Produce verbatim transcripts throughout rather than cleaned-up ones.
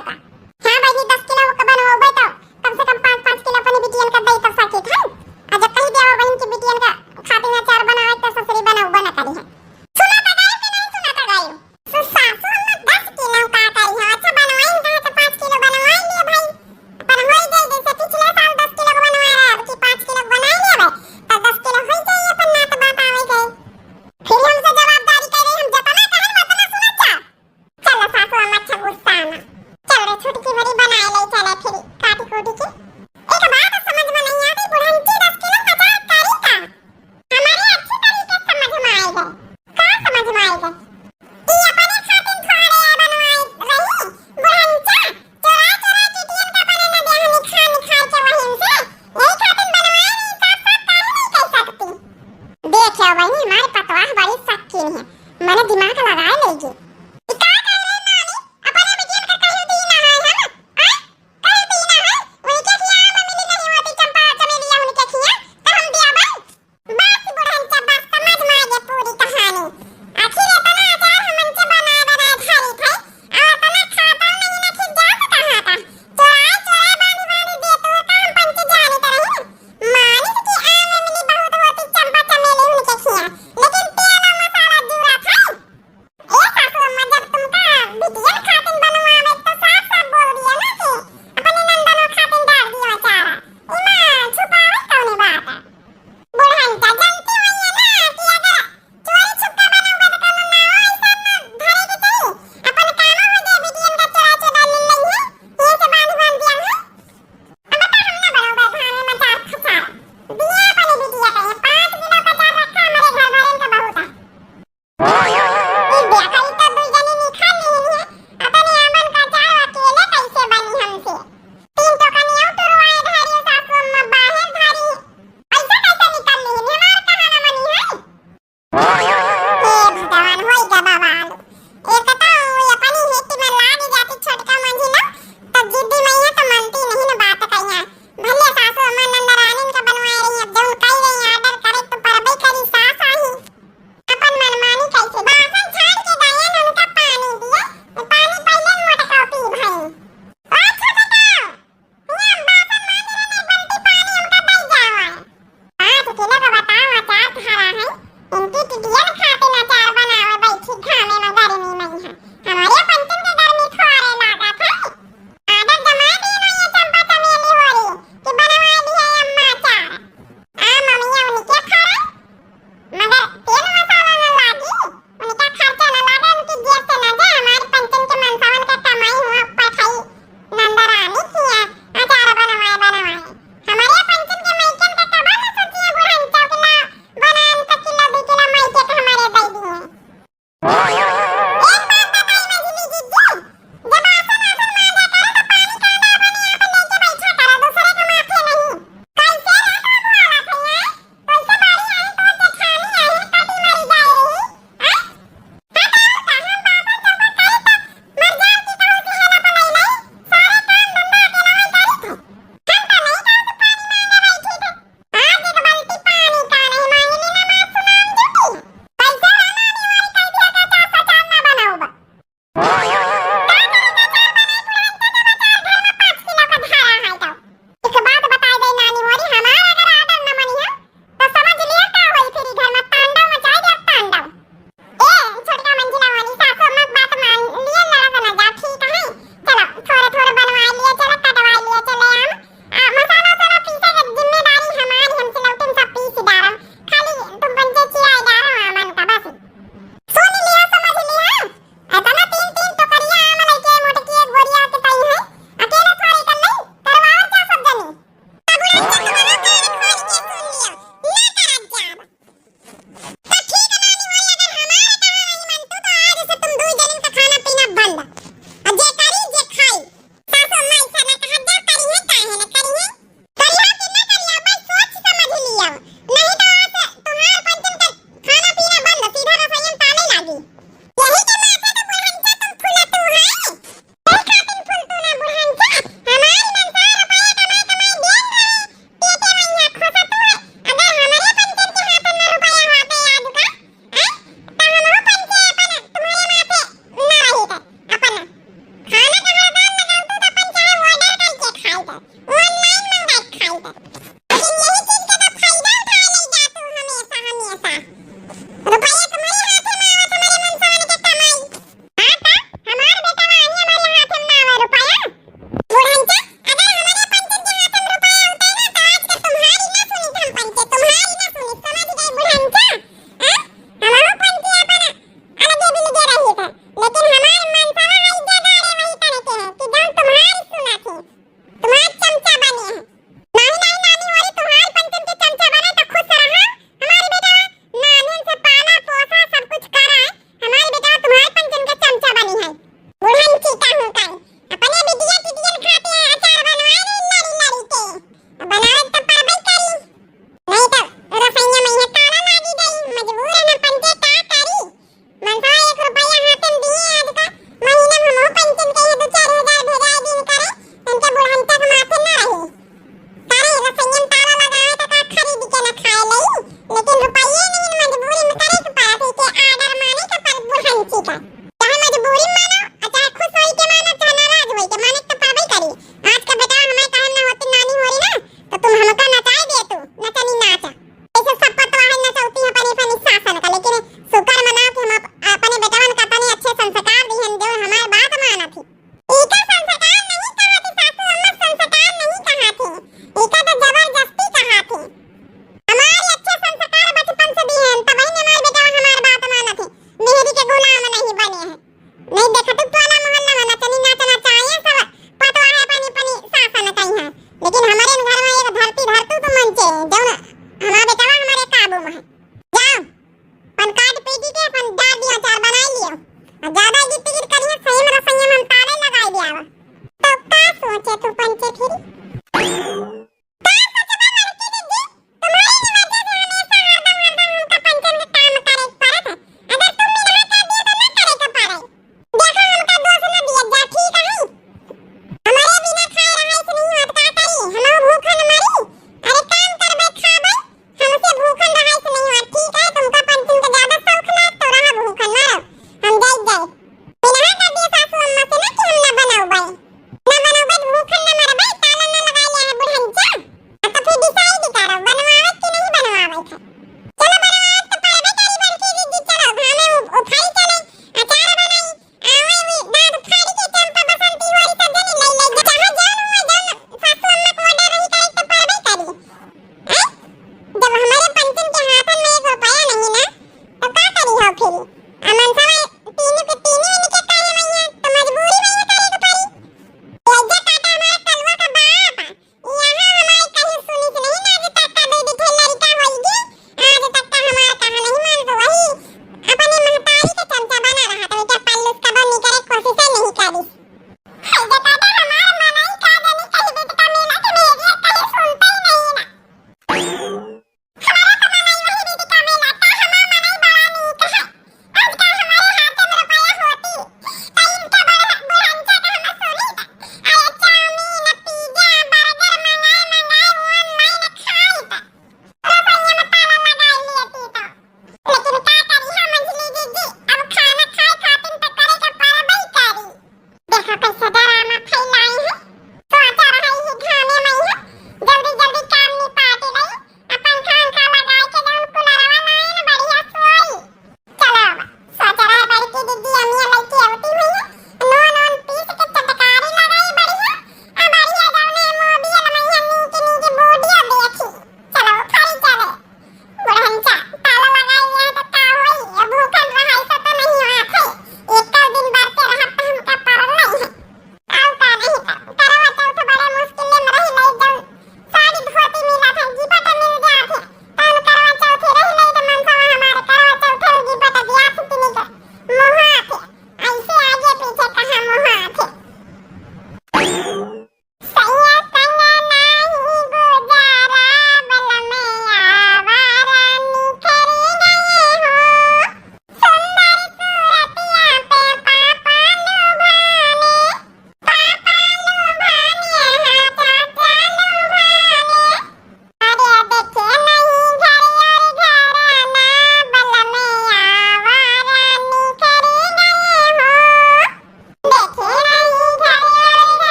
का। हाँ बहिनी, दस किलो के बनवाबे तो कम से कम पाँच पाँच किलो अपने बिटियन का दे तो सकित है। आ जब कही देवा बहिन की बिटियन का खातिर अचार बनावे तो ससुरी बनौबे न करी है। सुना तो गई कि नहीं सुना तो गई? सु-, सासू अम्मा दस किलो का करी है। अच्छा बनवाई कहा तो पाँच किलो बनवाई लिए भाई। पर होई गई जैसे पिछले साल दस किलो का बनवा रहा है, अब की पाँच किलो का बनाई लिए भाई। तो दस किलो होई जाई, अपन ना तो बात आवे गई। फिर हमसे जवाबदारी करे, हम जतना कहन उतना सुना चा। चल सासू अम्मा, अच्छा गुस्सा ना। चल रे, छुट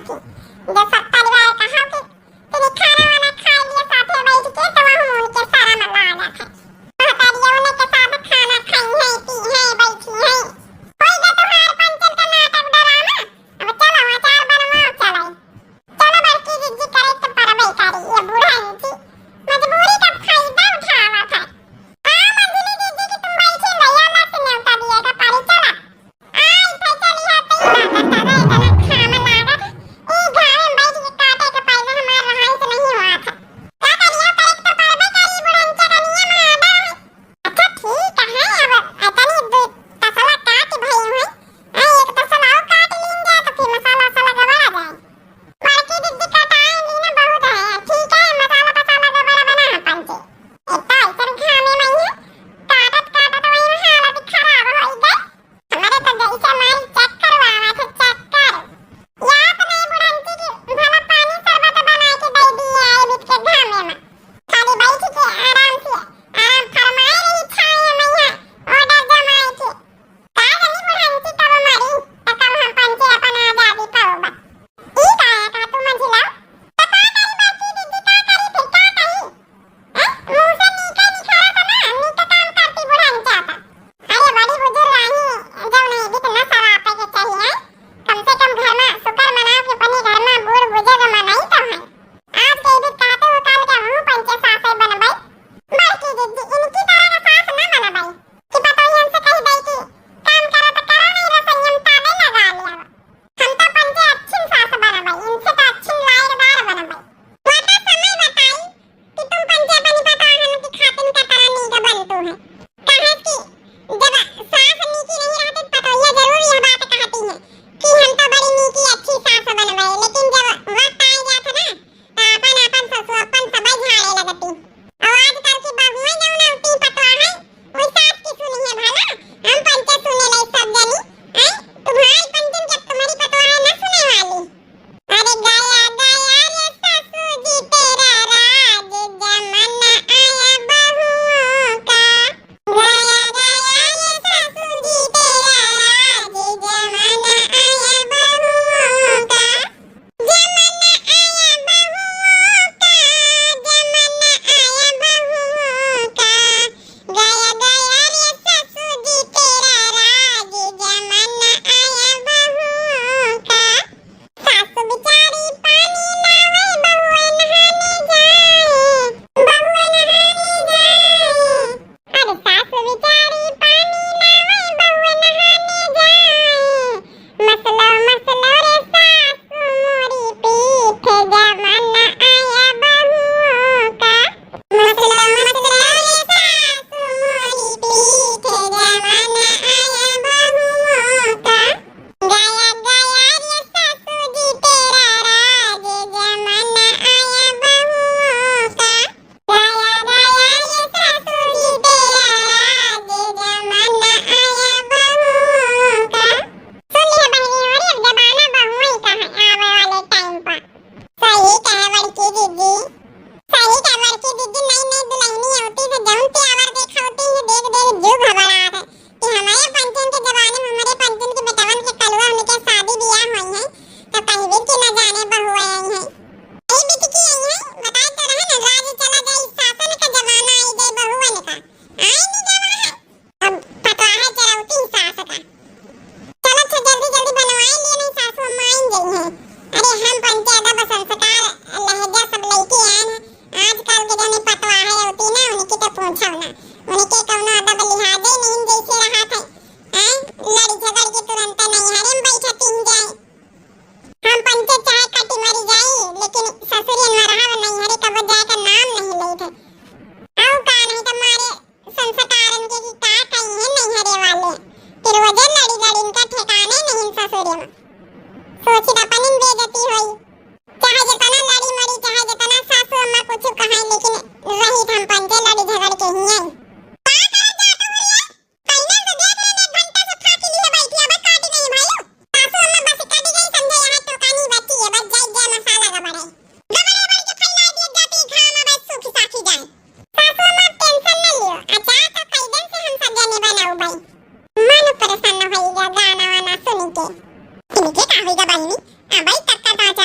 जब सब परिवार कहा कि तनी खाना वाना खाइ लिया साथे बैठ के, तो वहाँ उनके शर्म लागत है। महतारिया उनके साथ खाना खाई है, पी है, बैठी है। होई गया तोहार पंचन का नाटक ड्रामा। अब चलो अचार बनवाओ, चलो। चलो बड़की दीदी, करे तो परबे करी, ये बूढ़ा इनकी मजबूरी का फायदा उठावत है। हाँ मंझली दीदी कि तुम बैठी भैया, लस न्योता दिए का परी, चला। आई फैसली है तो ये बात है, तबे इतना घाम लागत है। ई घाम में बैठ के काटे के पहले हमार रहाई से नहीं हुआ था। का करिया, करे तो परबे करी, बुढ़न चकनिया में आदा है। अच्छा ठीक है, अब इतनी दो तसला काट भई हुई, आ एक तसला और काट लीन जाए तो फिर मसाला वसाला गबड़ा जाए। बड़की दीदी कटाई लीन बहुत है, ठीक है, मसाला वसाला गबड़ा बना है पंचे। इतना ऐसन घामे में है, काटत काटत वही में हालत खराब हो गई। हमारे तो जैसे मारी चक्कर आवा थे, चक्कर। याद नहीं बुढ़ंती की भला पानी शरबत बना के दे दिए आए बीत के घामे में। खाली बैठ के आराम से, आराम फरमाए रही छाए में यहाँ, order जमाए के। का जानी बुढ़ंती कब मरी, त कब हम पंचे अपन आजादी पाओबा। ई काया का तू मंझिला? त का करी बड़की दीदी, का करी फिर, का कही? हैं? मुँह से नीके निकला था ना, नीके काम करती बुढ़न जाता। अरे बड़ी बुजुर्ग रही, जब नहीं भी तो न सरापे के चाहिए, हैं? कम से कम घर में शुक्र मनाओ कि अपने घर में बूढ़ बुजुर्ग मनाई तो है। आज के भी कहते हो काल के हम पंचे सासे बनबई। बड़की दीदी इनकी तरह का सास न बनबई कि पतोहियन से कह दई कि काम करो तो करो, नहीं रसोई में ताले लगा लिया। हम तो पंचे अच्छी सास बनबई, इनसे तो अच्छी लायकदार बनबई। वो तो समय बताई कि तुम पंचे अपनी पतोहन की खातिन का तरह नीक बनतू है। काहे कि जब सास नीकी नहीं रहती तो पतोहिया जरूर यह बात कहती है कि हम तो बड़ी नीकी अच्छी सास बनबई, लेकिन जब वक्त आ जात ना तो अपन अपन ससुरपन सब झाड़े लगती। और आजकल की बहुएं जौन होती पतोह है, वही सास की सुनी है भला। हम पंचे सुने ले सब जनी, हैं? तुम्हारी पंचन जब तुम्हारी पतोह है ना सुने वाली। अरे गया गया रे सासू जी तेरा राज, जमाना आया बहुओं का। गया गया रे सासू जी तेरा राज, जमाना आया बहुओं का। जमाना आया बहुओं का, जमाना आया बहुओं का। गया गया रे सासू जी तेरा राज, जमाना आया बहुओं का। सासु बिचारी पानी लावे, बहुए नहाने जाए, बहुए नहाने जाए। अरे सासु बिचारी पानी लावे, बहुए नहाने जाए। मसलो मसलो रे सासु मोरी पीठ, जमाना आया बहुओं का। मसलो मसलो रे सासु मोरी पीठ, जमाना आया बहुओं का। गया गया रे सासू जी तेरा राज, जमाना आया बहुओं का। गया गया रे सासू जी तेरा राज, जमाना आया बहुओं का। सुन लिया बहनी हो रे, अब जमाना बहुओं का है आवे वाले टाइम पर। सही कहे बड़की दीदी, सही कहे बड़की दीदी, नई नई दुल्हनी होती से जौन तेवर देखा होती है, देख देख जीव घबरात है। कि हमारे पंचन के जमाने में हमारे पंचन के बेटवन के कलुआ उनके शादी बियाह होई है, तो कहबे कि न जाने बहुआ आई है। यही बिटिकी आई है, बताए तो रहे ना, राज चला जाई, शासन का जमाना आई जाए बहुअन का। आई नहीं जावा है, अब पतवाहे चरौती सास का। चलो अच्छा जल्दी जल्दी बनवाए लिए, नहीं सासू अम्मा आई गई है। अरे हम पंचे अदब संस्कार लहजा सब लइके आए हैं, आजकल के जौन पतवाहे होती ना, उनकी तो पूछो ना, उनके कौनो अदब लिहाजे नहीं जैसे रहा था। हैं? लड़ी झगड़ के तुरंत नैहरे में बैठती जाए। हम पंचे चाहे कटी मरी जाई, लेकिन ससुरियन में रहब, नैहरे कबो जाए का नाम नहीं लेत है। आऊ का नहीं तो मारे संस्कारन के कि का कही है नैहरे वाले, कि रोजे लड़ी लड़ी इनका ठिकाने नहीं ससुरे में। सोची तो अपनी बेइज्जती होई। चाहे जितना लड़ी मरी, चाहे जितना सासू अम्मा कुछ कहे, लेकिन रही हम पंचे लड़ी झगड़ के ही आई। का करत जात हो बुढ़िया? कइने से देख लेने, एक घंटा से फाकी लिए बैठी, अब काटी नहीं भाई। सासू अम्मा बस काटी गई, समझे यहाँ टोकानी बची है, बस जाई जाए मसाला गबड़े। गबड़े बड़ी के फैलाई दिए जाती, घाम अब सूखी साखी जाए। सासू अम्मा टेंशन न लियो, अचार तो कई दिन से हम सब जने बनाऊ भाई। मन प्रसन्न होई गया गाना वाना सुन के। इनके का होई गा बहिनी? अबई तक का तो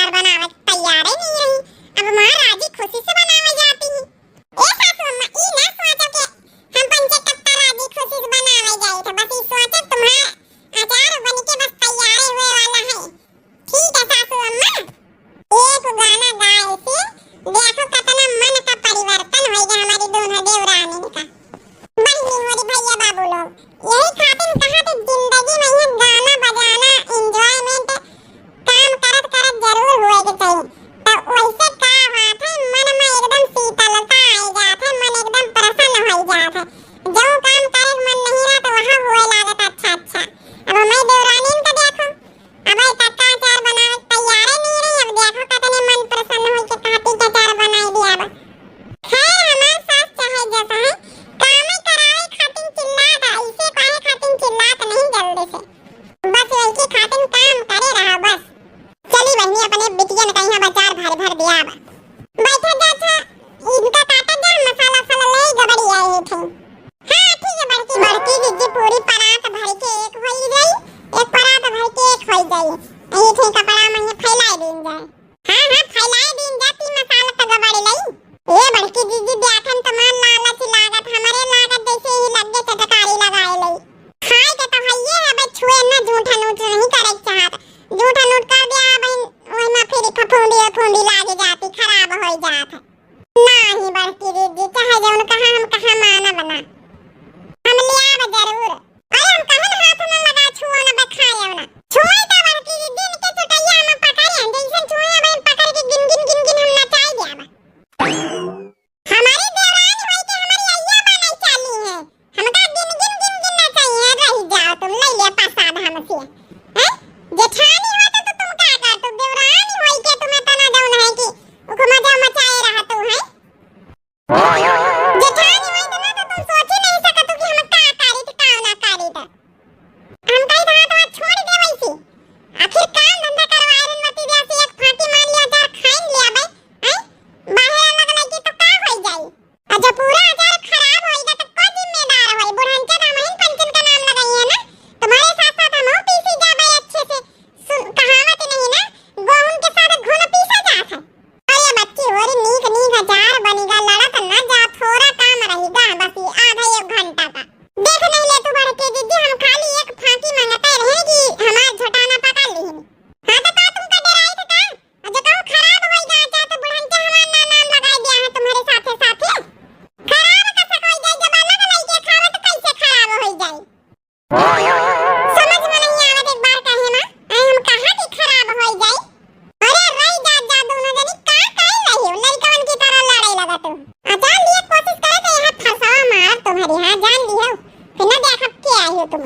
कर दिया बा। बैठा जा, अच्छा, इनका काटा जा, मसाला साला ले गबड़ी आई थे। हाँ, ठीक है, बड़की, बड़की दीदी पूरी परात भर के एक होई जाई, एक परात भर के एक होई जाई। यही थे कपड़ा में ये फैलाई दीन जाए। हाँ, हाँ, फैलाई दीन जा, ती मसाला तो गबड़ी लई। ए बड़की दीदी, देखन तो मन लालच लागत, हमरे लागत जैसे ही लगे चटकारी लगाए लई। खाए के तो हइये है, बस छुए ना, झूठा नूठ नहीं करे के चाहत। झूठा नूठ कर दिया, बहन, वही में फिर फफूंदी फफूंदी लाग जाती, खराब हो जात है। नाही बड़की दीदी, चाहे जौन कहा हम कहा मानब ना, हम लियाब जरूर। अरे हम कहन हाथ न लगा, छुओ न, बखायो न। छुए तो बड़की दीदी, इनके चुटैया हम पकड़े हैं, जैसन छुए अब हम पकड़ के गिन गिन गिन गिन हम नचाई देब। हमारी देवरानी होई के हमारी अइया बनाई चाली है, हमका गिन गिन गिन गिन नचाई है, रही जाओ तुम, ले ले प्रसाद हमसे। हैं? जेठानी हो तो, तो तुम का कर, तुम देवरानी होई के तुम्हें तना जौन है कि उको मजा मचाए रहा तू है। जेठानी होई तो ना तो तुम सोच ही नहीं सकत हो कि हम का करी तो का ना करी तो। हम कही था तो छोड़ दे वैसी। आखिर काम धंधा करवाए रन मती जैसे एक फांकी मार लिया, अचार खाइन लिया बे, हैं? बाहर अलग लगी तो का होई जाई? और जो पूरा अचार खराब होई गा तो को जिम्मेदार होई? बुढ़न के दामहिन पंचन का नाम लगाई है ना, तुम्हारे साथ साथ हम पीसी जाबे अच्छे से। सुन, कहावत नहीं ना, गोहुन के साथ घुन पीसा जात है। अरे बच्ची, होरी नीक नीक अचार बनिगा, लड़त न जा, थोड़ा काम रहिगा, बस ये आधा एक घंटा का। देख नहीं ले तू बड़की दीदी, हम खाली एक फांकी मांगते रहे कि हमार झटाना पकड़ लिहिन। हाँ तो का तुमका डराई थे का? और जो कहूँ खराब होई जाए चाहे तो बुढ़न के हमार ना नाम लगाई दिया है तुम्हारे साथे साथे। खराब कैसे होई जाए? जब अलग लइके खावे तो कैसे खराब होई जाए? समझ में नहीं आवत एक बार कहे ना, आई हम कहा कि खराब होई जाई। अरे रही जा, जा दोनों जनी का कही रही हो, लड़कवन की तरह लड़े लगा तू। आ जान लिए कोशिश करे तो यहाँ फरसावा मारब तुम्हारी, हाँ जान लियो, फिर ना देखब के आई हो तुम।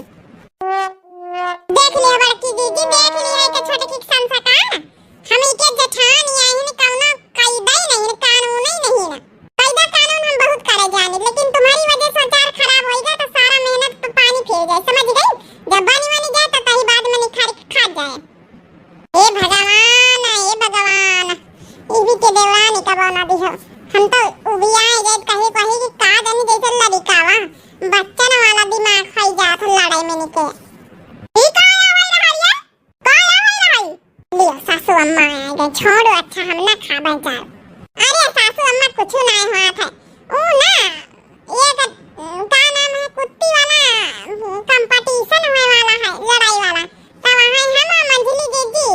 देख लियो बड़की दीदी, देख लियो एक छोटकी संस्कार। हम इके जेठानी आहिन, कौनो कायदा ही नहीं, कानून ही नहीं ना। कायदा कानून हम बहुत करे जानी, लेकिन तुम्हारी वजह से अचार खराब होई जाए तो सारा मेहनत पे पानी फिर जाए, समझ गई? जब बनी वनी जाए तो कहीं बाद में निखार के खा जाए। हे भगवान, हे भगवान, इवी के देवरानी का बना दी हो। हम तो उबियाए गए, कहीं कहीं की का जानी जैसे लड़िकावा, बच्चन वाला दिमाग खाई जात है लड़ाई में निके। ई का आवल रहा है? का आवल रहा है? लियो, सासू अम्मा आ गए, छोड़ो, अच्छा हम ना खाबे जाब। अरे सासू अम्मा, कुछ ना हुआ था। ऊ ना, ये क-, का नाम है, कुत्ती वाला, हम्म, competition होए वाला है, लड़ाई वाला। तो वहाँ हम मंझली दीदी,